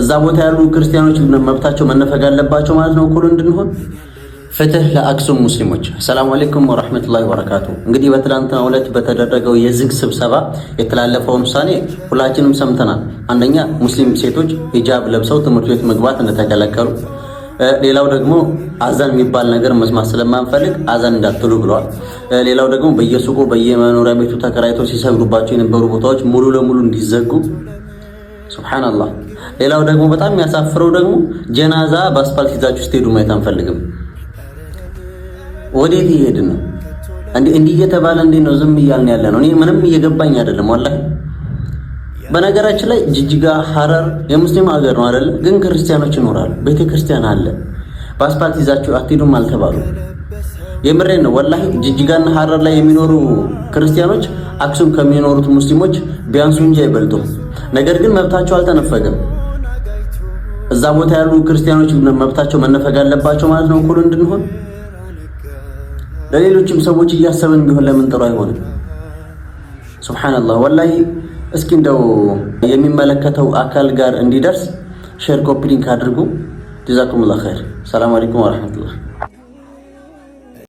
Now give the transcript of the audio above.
እዛ ቦታ ያሉ ክርስቲያኖች መብታቸው መነፈግ አለባቸው ማለት ነው እኩል እንድንሆን። ፍትህ ለአክሱም ሙስሊሞች። السلام عليكم ورحمة الله وبركاته። እንግዲህ በትላንትናው ዕለት በተደረገው የዝግ ስብሰባ የተላለፈውን ውሳኔ ሁላችንም ሰምተናል። አንደኛ ሙስሊም ሴቶች ሂጃብ ለብሰው ትምህርት ቤት መግባት እንደተከለከሉ፣ ሌላው ደግሞ አዛን የሚባል ነገር መስማት ስለማንፈልግ አዛን እንዳትሉ ብለዋል። ሌላው ደግሞ በየሱቁ በየመኖሪያ ቤቱ ተከራይተው ሲሰግዱባቸው የነበሩ ቦታዎች ሙሉ ለሙሉ እንዲዘጉ። سبحان الله። ሌላው ደግሞ በጣም የሚያሳፍረው ደግሞ ጀናዛ በአስፋልት ይዛችሁ ስትሄዱ ማየት አንፈልግም። ወዴት እየሄድን ነው? እንዲህ እየተባለ እንዴት ነው ዝም እያልን ያለ ነው? እኔ ምንም እየገባኝ አይደለም والله። በነገራችን ላይ ጅጅጋ፣ ሐረር የሙስሊም ሀገር ነው አይደለ? ግን ክርስቲያኖች ይኖራሉ፣ ቤተ ክርስቲያን አለ። በአስፋልት ይዛችሁ አትሄዱም አልተባሉ። የምሬን ነው والله። ጅጅጋና ሐረር ላይ የሚኖሩ ክርስቲያኖች አክሱም ከሚኖሩት ሙስሊሞች ቢያንሱ እንጂ አይበልጡም። ነገር ግን መብታቸው አልተነፈገም። እዛ ቦታ ያሉ ክርስቲያኖች መብታቸው መነፈግ አለባቸው ማለት ነው እኩል እንድንሆን። ለሌሎችም ሰዎች እያሰብን ቢሆን ለምን ጥሩ አይሆንም? سبحان الله والله። እስኪ እንደው የሚመለከተው አካል ጋር እንዲደርስ share፣ copy link አድርጉ። جزاكم الله خير። السلام عليكم ورحمة الله።